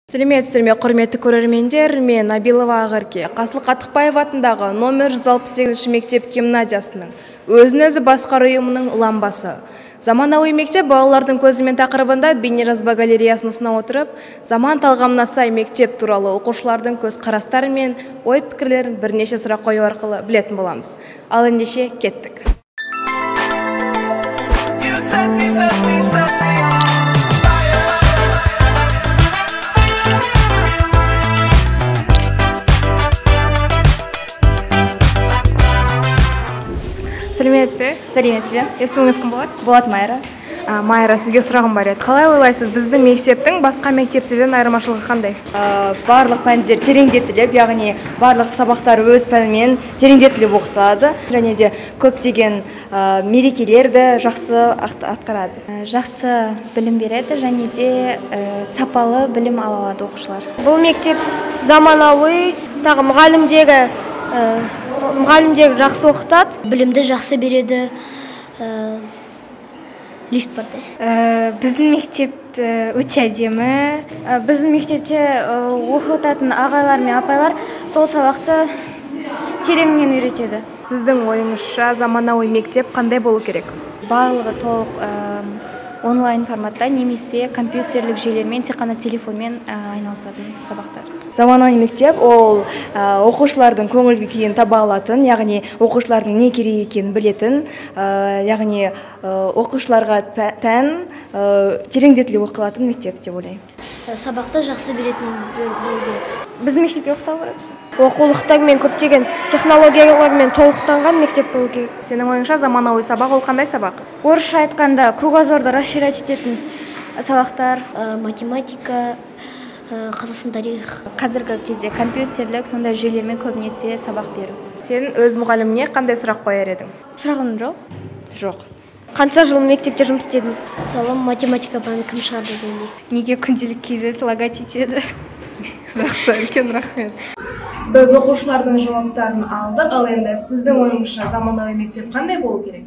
Сәлеметсіздер ме, құрметті көрермендер, мен Абилова Ақерке, Қасыл Қатықбаев атындағы номер 168 мектеп гимназиясының өзін-өзі басқару ұйымының ламбасы. Заманауи мектеп балалардың көзімен тақырыбында бейнежазба галереясын ұсына отырып, заман талғамына сай мектеп туралы оқушылардың көзқарастары мен ой-пікірлерін бірнеше сұрақ қою арқылы білетін боламыз. Ал ендеше кеттік. Сәлеметсіз бе? Сәлеметсіз бе? Есіміңіз кім болады? Болат Майра. Майра, сізге сұрағым бар еді. Қалай ойлайсыз, біздің мектептің басқа мектептерден айырмашылығы қандай? Барлық пәндер тереңдетіліп, яғни барлық сабақтар өз пәнімен тереңдетіліп оқытылады. Және де көптеген мерекелерді жақсы атқарады. Жақсы білім береді және де сапалы білім ала алады оқушылар. Бұл мектеп заманауи, тағы мұғалімдері жақсы оқытады. Білімді жақсы береді, лифт бар. Біздің мектеп өте әдемі. Біздің мектепте оқытатын ағайлар мен апайлар сол сабақты тереңінен үйретеді. Сіздің ойыңызша заманауи мектеп қандай болу керек? Барлығы толық онлайн форматта немесе компьютерлік жүйелермен, тек қана телефонмен айналысатын сабақтар. Заманауи мектеп ол оқушылардың көңіл күйін таба алатын, яғни оқушылардың не керек екенін білетін, яғни оқушыларға тән тереңдетіліп оқылатын мектеп деп ойлаймын. Сабақты жақсы беретін болу керек. Біздің мектепке ұқсау керек. Оқулықтармен, көптеген технологиялармен толықтанған мектеп болу керек. Сенің ойыңша заманауи сабақ ол қандай сабақ? Орысша айтқанда кругозорды расширять ететін сабақтар. Математика, Қазақстан тарих. Қазіргі кезде компьютерлік сондай жүйелермен көбінесе сабақ беру. Сен өз мұғаліміне қандай сұрақ қояр едің? Сұрағым жоқ. Жоқ. Қанша жыл мектепте жұмыс істедіңіз? Мысалы, математика пәнін кім шығарды дегендей. Неге күнделік KZ лагать етеді? Жақсы, үлкен рахмет. Біз оқушылардың жауаптарын алдық, ал енді сіздің ойыңызша заманауи мектеп қандай болу керек?